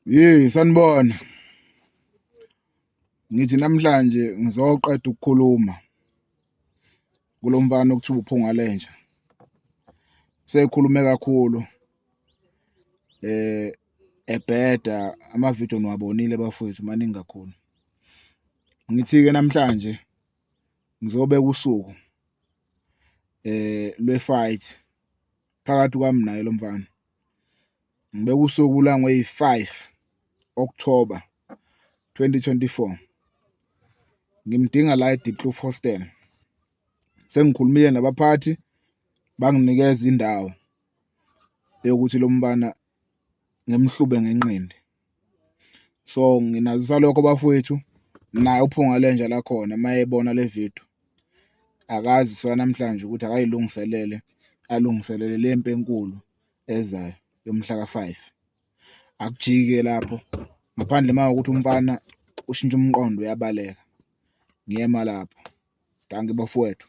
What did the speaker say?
Ye, sanibona. Ngithi namhlanje ngizoqeda ukukhuluma kulo mfana okuthiwa uPhunga Lenja. Usekhulume kakhulu ebheda, amavidiyo niwabonile bafowethu, maningi kakhulu. Ngithi-ke namhlanje ngizobeka usuku lwe-fight phakathi kwami naye lo mfana. Ngibeka usuku la ngoyi-5 October 2024, ngimdinga la e-Diepkloof Hostel. Sengikhulumile nabaphathi, banginikeza indawo yokuthi lo mfana ngimhlube ngenqindi. So nginazisa lokho bafowethu, naye uPhunga Lenja lakhona mayebona le video, akazi kusuka namhlanje ukuthi akayilungiselele, alungiselele le mpi enkulu ezayo yomhla ka-5. Akujiki-ke lapho ngaphandle uma kuwukuthi umfana ushintsha umqondo uyabaleka. Ngiyema lapho, dankie bafowethu.